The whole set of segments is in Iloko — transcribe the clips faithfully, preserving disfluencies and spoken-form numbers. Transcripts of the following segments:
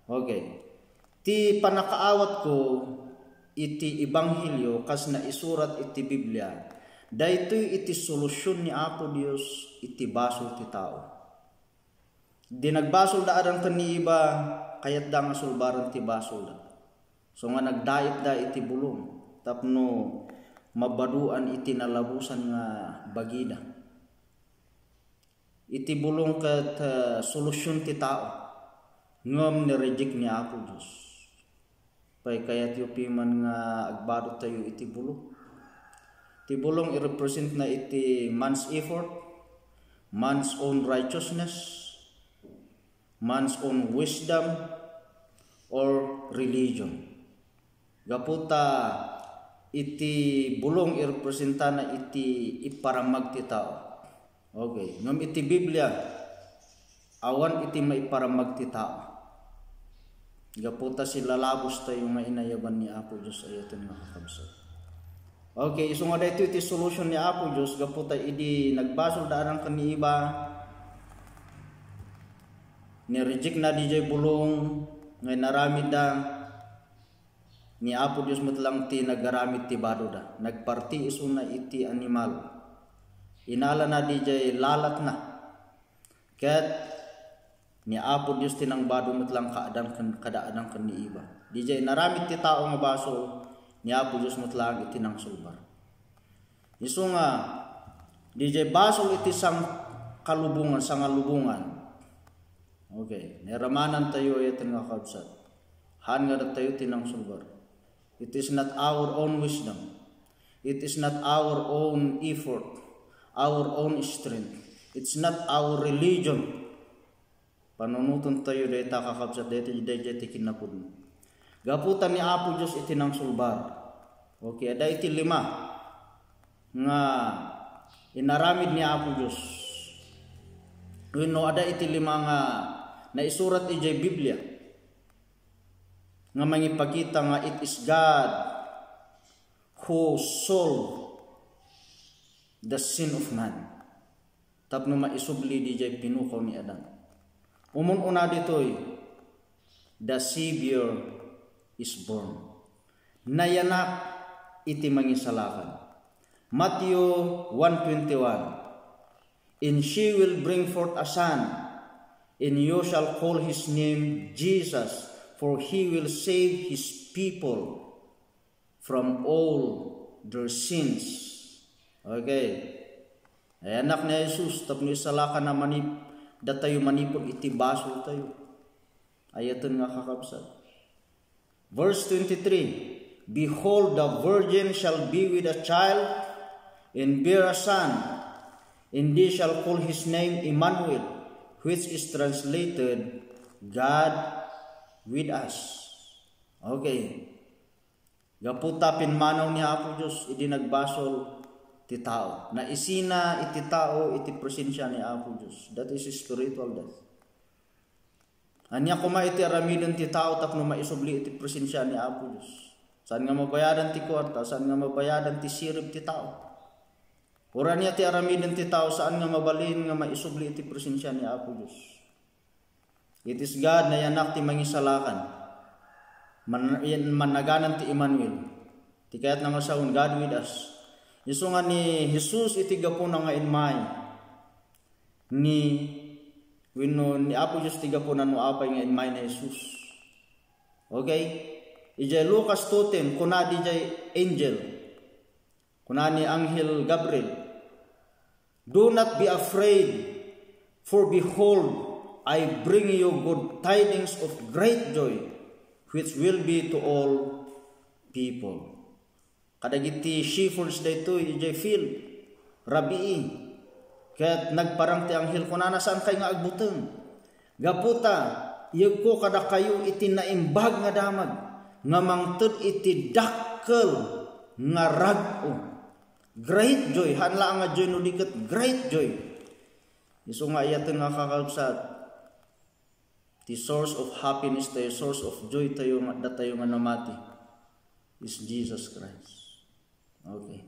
Okay. Ti pannakaawatko iti ebanghelio kas naisurat iti Biblia, daytoy iti solusion ni Apo Dios iti basol ti tao. Di nagbasolda Adan ken ni Eva, kayatda nga sulbaren ti basolda. So nga nagdaitda iti bulong tapno mabadoan iti nalabosan nga bagida. Iti bulong ket, ah, solusion ti tao, ngem ni-reject ni Apo Dios. Pay kayatyo piman nga agbado tayo iti bulong. Ti bulong i-represent na iti man's effort, man's own righteousness, man's own wisdom, or religion. Gapu ta iti bulong i-representana iti iparamag ti tao. Okay, ngem iti Biblia, awan iti maiparamag ti tao. Gapu ta silalabos tayo nga inayaban ni Apo Dios, ayaten nga kakabsat. Okay, isu nga daytoy iti solution ni Apo Dios, gapu ta idi nagbasolda Adan ken ni Eva, ni-reject na dijay bulong nga inaramidda, ni Apo Dios met lang ti nagaramid ti badoda. Nagparti isuna iti animal. Inalana dijay lalatna. Ket ni Apo Dios ti nangbado met lang ka Adan ken, kada Adan ken ni Eva. Dijay inaramid ti tao nga basol, ni Apo Dios met lang iti nangsulbar. Isu nga, dijay basol iti sangkalubongan, sangalubongan. Okay, nairamanan tayo, ayaten nga kakabsat. Haan nga datayo ti nangsulbar. It is not our own wisdom. It is not our own effort, our own strength. It's not our religion. Panunoten tayo dayta, kakabsat, dayta, dayta ti kinapudno. Gapu ta ni Apo Dios iti nangsulbar. Okay, adda iti lima nga inaramid ni Apo Dios. Wenno adda iti lima nga naisurat idiay Biblia nga mangipakita nga it is God who solved the sin of man. Tapno maisubli dijay pinukaw ni Adan. Umun-una ditoy, the Savior is born. Nayanak iti Mangisalakan. Matthew one twenty-one, "And she will bring forth a son, and you shall call his name Jesus, for he will save his people from all their sins." Okay. Nayanak ni Jesus tapno isalakanna manip-, datayo manipud iti basoltayo. Ayaten nga kakabsat. Verse twenty-three, "Behold, the virgin shall be with a child and bear a son, and they shall call his name Emmanuel," which is translated, "God with us." Okay. Gapu ta pimmanaw ni Apo Dios idi nagbasol ti tao. Naisina iti tao iti presensia ni Apo Dios. That is spiritual death. Ania koma iti aramiden ti tao tapno maisubli iti presensia ni Apo Dios? Saan nga mabayadan ti kuarta, saan nga mabayadan ti sirib ti tao. Uray ania ti aramiden ti tao, saan nga mabalin nga maisubli iti presensia ni Apo Dios. It is God, nayanak ti Mangisalakan. Man-, yan, mannaganan ti Emmanuel. Ti kayatna nga sawen, God with us. Isu nga ni Jesus iti gapuna nga immay. Ni, wenno ni Apo Dios ti gapuna no apay nga immay ni Jesus. Okay? Idiay Lucas two ten, kuna dijay angel. Kuna ni Anghel Gabriel, "Do not be afraid, for behold, I bring you good tidings of great joy, which will be to all people." Kadagiti shepherds daytoy idiay field, rabii, ket nagparang ti anghel, kunana, "Saankay nga agbuteng? Gapu ta, iyegko kadakayo iti naimbag nga damag nga mangted iti dakkel nga rag-o." Great joy, haan laeng nga joy no di ket great joy. Isu nga ayaten nga kakabsat, ti source of happiness tayo, source of joy tayo nga, datayo nga namati is Jesus Christ. Okay.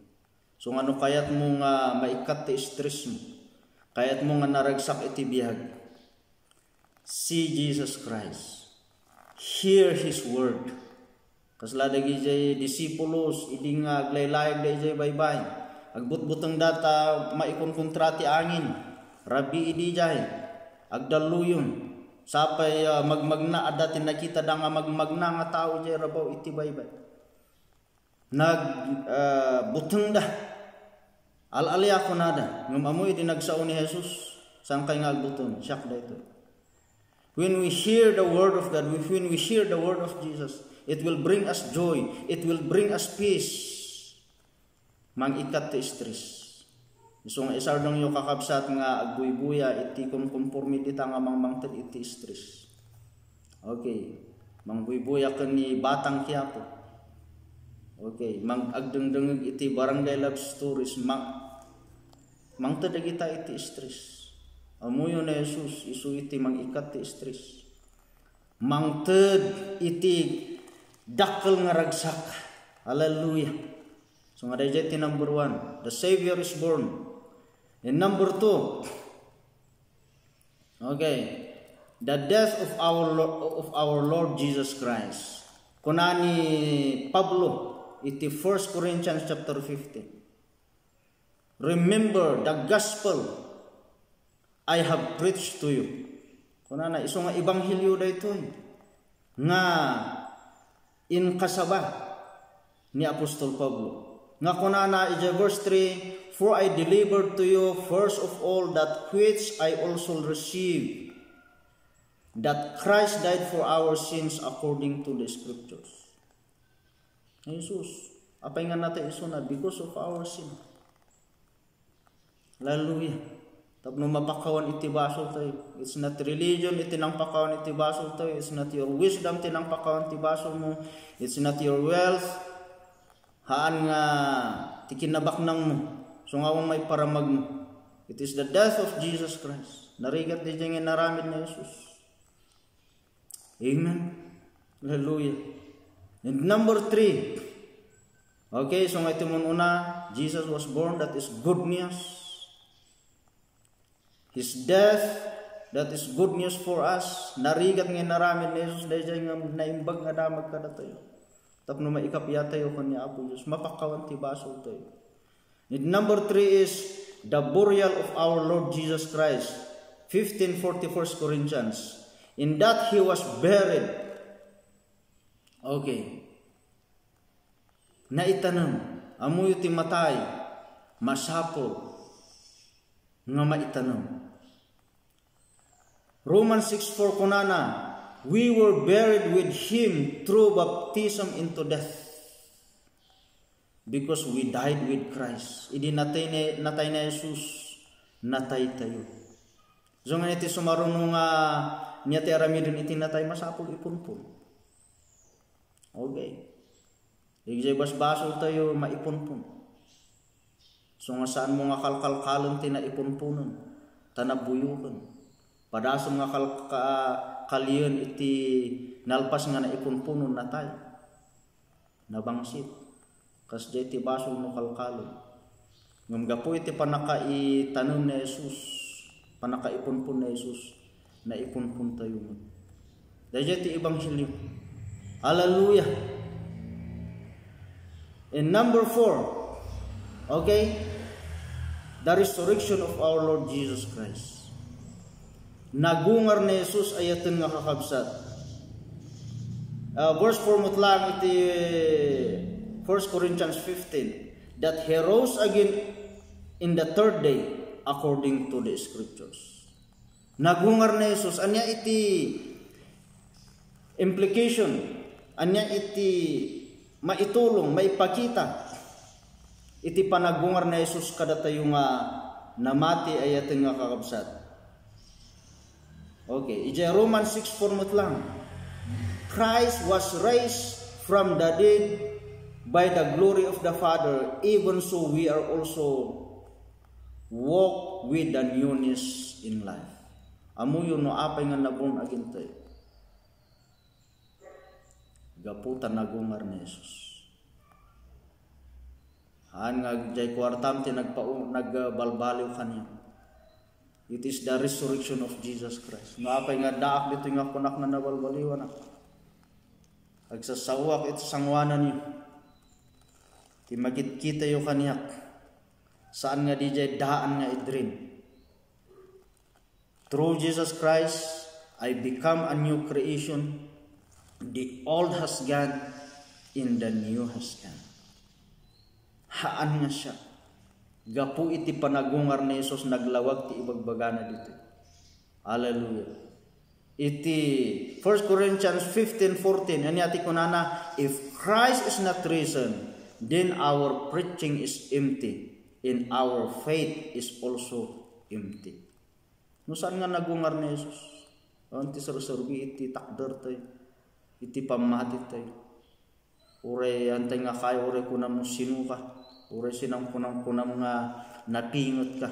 So, nga no kayat mo nga maikkat ti stress mo, kayat mo nga naragsak iti biag, see Jesus Christ. hear His word. Kasla dagidiay disipulos, idi nga aglaylayagda idiay baybay, agbutbutengda ta maikonkontra ti angin, rabii idiay, agdalluyon. Sapay, ah, magmagna, adda ti nakitada nga magmagna nga tao idiay rabaw iti baybay. Nag, ah, butengda. Al-alia kunada, ngem ammo idi nagsao ni Jesus, saankay nga agbuteng, siak daytoy. When we hear the word of God, when we hear the word of Jesus, it will bring us joy, it will bring us peace. Mang-ikkat ti stress. Isu nga isardengyo, kakabsat, nga agbuybuya iti konkonforme dita nga mangmangted iti stress. Okay. Mangbuybuya ken ni Batang Quiapo. Okay. Mang-, agdengdengngeg iti barangay love stories. Mang-, mangted dagita iti stress. Ammoyo ni Jesus, isu iti mang-ikkat ti stress. Mangted iti dakkel nga ragsak. Hallelujah. So nga daydiay ti number one, the Savior is born. And number two, okay, the death of our Lo-, of our Lord Jesus Christ. Kuna ni Pablo iti First Corinthians chapter fifteen, "Remember the gospel I have preached to you." Kunana, isu nga ebanghelio daytoy nga inkasaba ni Apostol Pablo. Nga kunana idiay verse three, "For I delivered to you first of all that which I also received, that Christ died for our sins according to the Scriptures." Jesus, apay nga natay isuna? Because of our sin. Hallelujah. Tapno mapakawan iti basoltayo. It's not religion iti nangpakawan iti basoltayo. It's not your wisdom ti nangpakawan ti basolmo. It's not your wealth. Haan nga ti kinabaknangmo. So nga awan maiparamagmo. It is the death of Jesus Christ. Narigat daydiay nga inaramid ni Jesus. Amen. Hallelujah. And number three. Okay, so nga iti mun-una, Jesus was born, that is good news. His death, that is good news for us. Narigat nga inaramid ni Jesus daydiay nga naimbag nga damag kadatayo. Tapno maikapiyatayo ken ni Apo Dios, mapakawan ti basoltayo. And number three is the burial of our Lord Jesus Christ, fifteen forty, First Corinthians. In that he was buried. Okay. Naitanem. Ammoyo ti matay, masapul nga maitanem. Romans six four kunana, "We were buried with him through baptism into death, because we died with Christ." Idi natay ni, natay ni Jesus, nataytayo. So nga iti sumaruno nga ania ti aramiden iti natay, masapul ipunpon. Okay. Idiay basbasoltayo, maipunpon. So nga saanmo nga kalkalkalen ti naipunponen, ta nabuyoken. Padasem nga kal-, ka-, kalien iti nalpas nga naipunponen, natay. Nabangsit. Kasdiay ti basolmo kalkalen. Ngem gapu iti pannakaitanem ni Jesus, pannakaipunpon ni Jesus, naipunpontayo met. Daydiay ti ebanghelio. Hallelujah. And number four, okay, the resurrection of our Lord Jesus Christ. Nagungar ni Jesus, ayaten nga kakabsat. Ah, verse four met laeng iti First Corinthians fifteen, that he rose again in the third day according to the scriptures. Nagungar ni Jesus. Ania iti implication? Ania iti maitulong, maipakita iti panagungar ni Jesus kadatayo nga namati, ayaten nga kakabsat? Okay, idiay Romans six four met laeng, "Christ was raised from the dead by the glory of the Father, even so we are also walk with the newness in life." Ammoyo no apay nga na-born again tayo? Gapu ta nagungar ni Jesus. Haan nga diay kuartam ti nagpau-, nagbalbaliw kaniak. It is the resurrection of Jesus Christ. No apay nga addaak ditoy nga kunak nga nabalbaliwanak? Agsasaoak iti sangoananyo ti makitkitayo kaniak, saan nga didiay daan nga idrin. Through Jesus Christ, I become a new creation. The old has gone and the new has come. Haan nga siak. Gapu iti panagungar ni Jesus, naglawag ti ibagbagana ditoy. Hallelujah. Iti First Corinthians fifteen fourteen, ania ti kunana? "If Christ is not risen, then our preaching is empty, and our faith is also empty." No saan nga nagungar ni Jesus? Awan ti serserbi iti takder tayo, iti pammati tayo. Uray antay nga kayo, uray kunam no sino ka, uray sinam kunam-kunam nga napinget ka,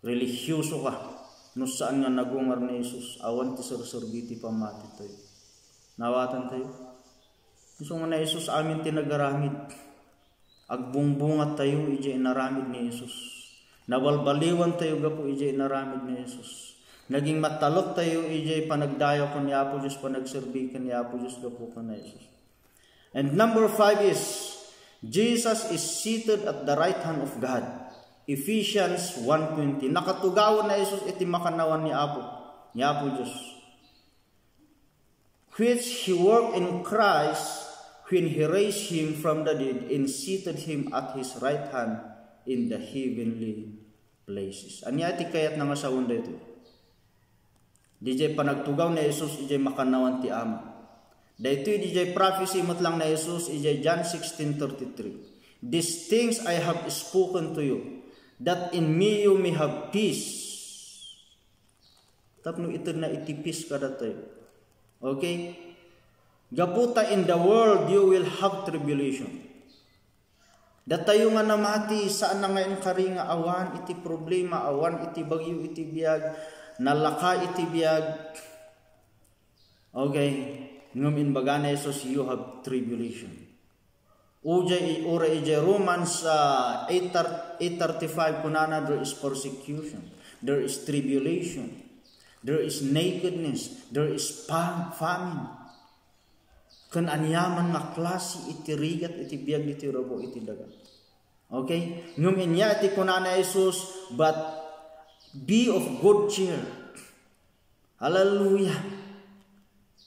religyoso ka, no saan nga nagungar ni Jesus, awan ti serserbi ti pammati tayo. Nawatan tayo. Isu nga ni Jesus amin ti nagaramid. Agbungbungat tayo idiay inaramid ni Jesus. Nabalbaliwan tayo gapu idiay inaramid ni Jesus. Naging matalek tayo idiay panagdayaw ken ni Apo Dios, panagserbi ken ni Apo Dios gapu ken ni Jesus. And number five is, Jesus is seated at the right hand of God. Ephesians one twenty. Nakatugawan ni Jesus iti makannawan ni Apo, ni Apo Dios, which he worked in Christ when he raised him from the dead and seated him at his right hand in the heavenly places. Ania ti kayatna nga sawen daytoy? Didiay panagtugaw ni Jesus idiay makannawan ti Ama. Daytoy didiay prophecy met lang ni Jesus idiay John sixteen thirty-three. "These things I have spoken to you, that in me you may have peace." Tapno itedna iti peace kadatayo. Okay? Gapu ta, "In the world you will have tribulation." Datayo nga namati, saan na nga inkari nga awan iti problema, awan iti bagyo iti biag, nalaka iti biag. Okay, ngem imbaga ni Jesus, "You have tribulation." Uray, uray idiay Romans, ah, eight thirty-five, kunana, "There is persecution, there is tribulation, there is nakedness, there is fa-, famine." Ken aniaman nga klase iti rigat iti biag ditoy rubo iti daga. Okay? Ngem ania ti kunana ni Jesus, "But be of good cheer." Hallelujah.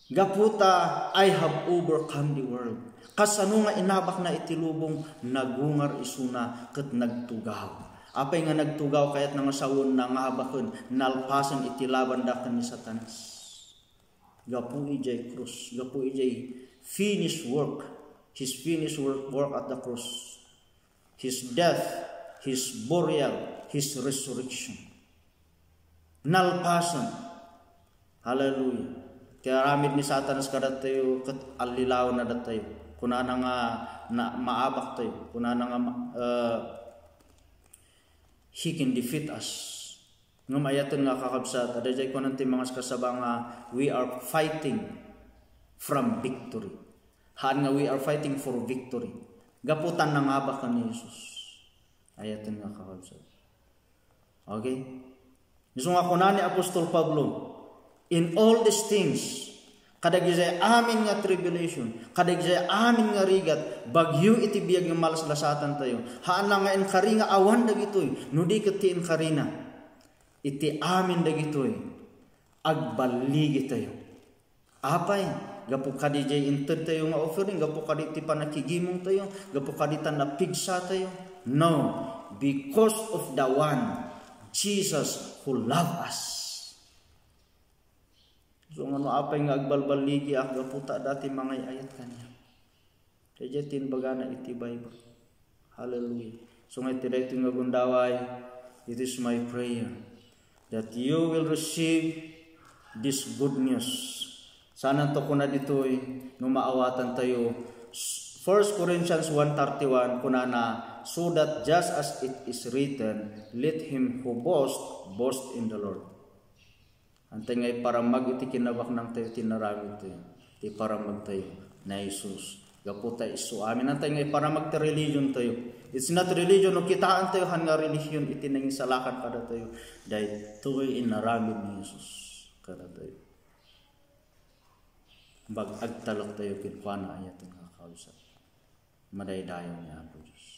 "Gapu ta I have overcome the world." Kasano nga inabakna iti lubong, nagungar isuna ket nagtugaw. Apay nga nagtugaw? Kayatna nga sawen, nangabaken, nalpasen iti labanda ken ni Satanas. Gapu idiay krus, gapu idiay finished work, his finished work, work at the cross. His death, his burial, his resurrection. Nalpasen. Hallelujah. Ti aramid ni Satanas kadatayo ket allilawanna datayo. Kunana nga na, maabak tayo. Kunana nga ma, uh, he can defeat us. Ngem ayaten nga kakabsat, adda diay kunan ti mangaskasaba nga we are fighting from victory. Haan nga we are fighting for victory. Gapu ta nangabak ken ni Jesus. Ayaten nga kakabsat. Okay? Isu nga kuna ni Apostol Pablo, "In all these things," kadagiti amin nga tribulation, kadagiti amin nga rigat, bagyo iti biag nga malaslasatan tayo. Haan nga inkari nga awan dagitoy, no di ket ti inkarina. Iti amin dagitoy, agballigi tayo. Apay, gapu kadi diay inted tayo nga offering, gapu kadi ti panakigimong tayo, gapu kadi ta napigsa tayo? No, because of the one, Jesus, who love us. So, ngano apay nga agbalbaligiak gapu ta adda ti mangay-ayat kaniak? Daydiay ti imbagana iti Bible. Hallelujah. So nga iti daytoy nga gundaway, it is my prayer that you will receive this good news. Saan to kuna ditoy no maawatan tayo? First Corinthians one thirty-one, kunana, "So that just as it is written, let him who boast, boast in the Lord." Antay nga iparamag iti kinabaknang tayo, ti naramid tayo, ti paramag tayo na Jesus. Gapu ta isu amin. Antay nga iparamag ti religion tayo. It's not religion, no kitaan tayo, han nga religion iti nangisalakan kada tayo. Daytoy inaramid ni Jesus kada tayo. Bag-, agtalektayo kenkuana, aya ti nakakawsat. Madaydayaw ni Apo Dios.